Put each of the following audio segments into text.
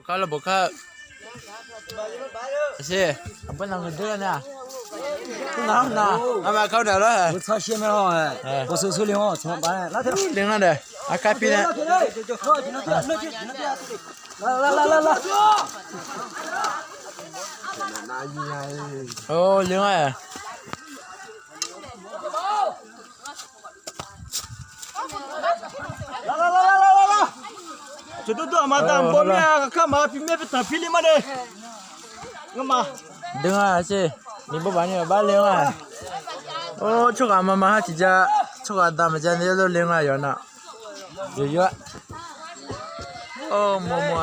ເຂົ້າລະບໍ່ເຂົ້າ? ເຊ ເອົາໄປນັ່ງເດີນະ. ໜາວນະ ເອົາມາເຂົ້າແນວລະ. ບໍ່ຊາເຊແມ່ນເຮົາ ເອີ ບໍ່ສູ້ສູ້ເລີຍເຮົາ ສະມາບານລະ. ເລື່ອງນັ້ນເດີ ອາກາດປີນະ. ລະລະລະລະ ໂອ້ ເລື່ອງນັ້ນ. ຈະດຸດມາຕາມບໍ່ມີກະມາພີເມໄປຕາມພີລີມາເດ້. ງາມມາ ດຶງອາຊິ ມີບໍ່ບານນີ້ບານເລີຍວ່າ. ໂອ້ ໂຊກອາມາມາຫາຊິຈະ ໂຊກອາຕາມມາຈະເລີຍເລີຍວ່າຢູ່ນະ ເຍອະໆ. ໂອ້ ມົວ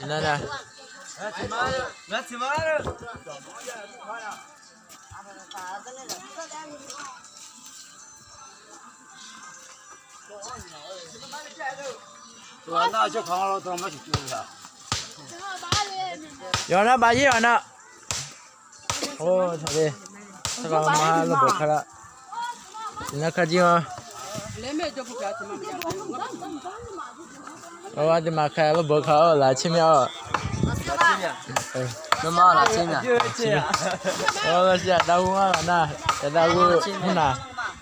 ໆ ນັ້ນນະ. ຍອນນະ ບາຢີຍອນນະ. ໂອ້ ສະເດ ສະກາມາລະບົກຄະລະ. ນະຄະຈິງອະ ເພາະວ່າຈະມາຂາຍລະເບີກເຂົາຫຼາຍຊິມຍາ. ເອີ ນະມາຫຼາຍຊິມຍາ. ໂອ້ ລາຊາດາວງານະ ດາວງານະ ດາວງານະ. ເ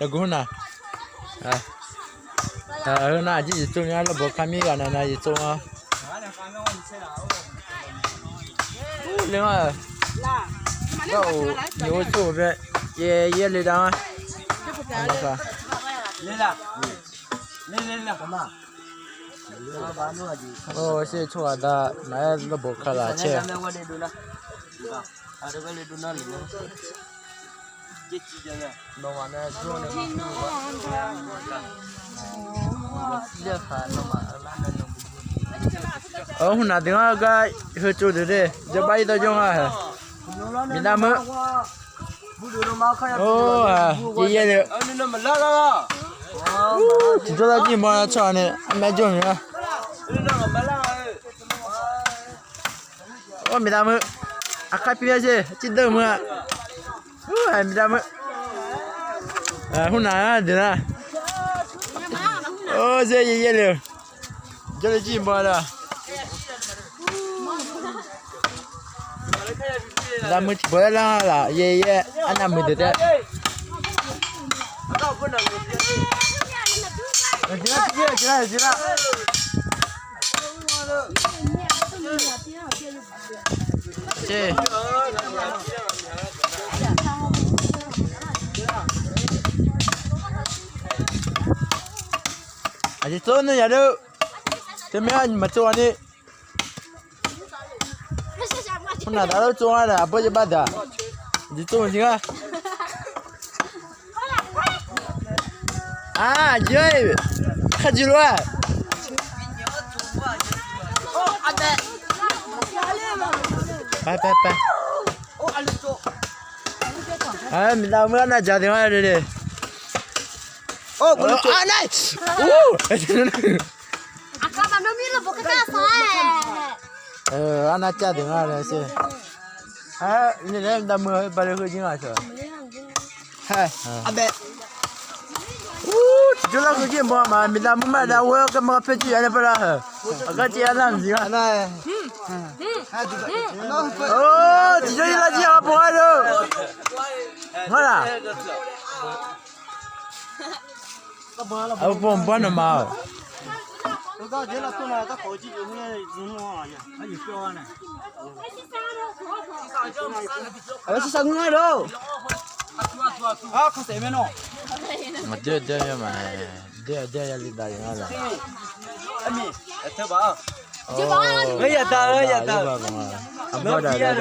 ອີ ເອີ ນະຈິຈຸງຍາລະເບີກຄາມີການນະ ນະຈິຈຸງອະ. ເລື່ອງວ່າ ເຈົ້າຢູ່ສູ້ແບບເຢ່ໆເລີຍດາ. ໂອ້ ຊິຊົວດາ ນາຍລະບົກຄາລາເຊ. ເອີ ຫົວໜ້າເດືອນກະເຮີຈູເດ ຈະໄປຕໍ່ຍົງອະ ມີນາມ. ໂອ້ ເຢ່ໆເລີຍ. ໂອ້ ຈະລະຈິມາຊອນນີ້ ແມ່ຈົງນະ. ໂອ້ ມີຕາມື ອາຄາຍປີເຊ ຈິເດີມື. ໂອ້ ມີຕາມື ເອີ ຫຸນນາເດີນະ. ໂອ້ ເຊເຢ່ໆເລີຍ ຈະໄດ້ຈິມບໍ່ລະ. ລະມືເປີດລະລະ ເຢ່ໆ ອັນນະມືເດ. ເຈ ອາຈິໂຕນະຍາເດີ ເຕມຍາມາໂຕນີ້. ຫຸນນາຕາໂລໂຈງອະ ອາເປີຍະບາດາ ຈິໂຕຈິງອະ. ອາ ເຢ ຄາຈິໂລອະ. ໄປ ໄປ ໄປ. ເອີ ມີຕາເມືອນະຈາຕິມາເດ. ໂອ້ ອາໄນ. ໂອ້ ອາຄາບາໂນມີລະບົກກະຊາ. ເອີ ອານາຈັກເດງາເຊ. ເອີ ນີ້ແຫຼະດຳເມືອບາເລີຄືຈິງອາເຊ. ເອີ ອາເບ. ໂອ້ ຈຸລະຄືຈິມບໍ່ມາ ມີດຳມາດາເວີກະມາເຟຈິອານະປະລາ. ອາກາຈິອານາຈິງອານາ. ໂອ້ ຈິໂຈລະຈິອາປອຍໂດ. ມາລະ. ເອົາປອມປອນມາ. ເອົາຊິສັງເງາໂດ. ມາເດີເດີມາ ເດີເດີຍາລິດາຍາລະ. ອາມີ ເທີບາ. ເອີຍ ຢ່າຕາ ເອີຍ ຢ່າຕາ. ອາບໍ່ໄດ້ລະ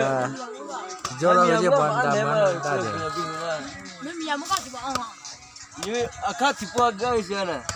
ໂຈລະເຈບອນຕາມາຕາເດີ. ອາຄາຊິປອກເກີເຊນະ.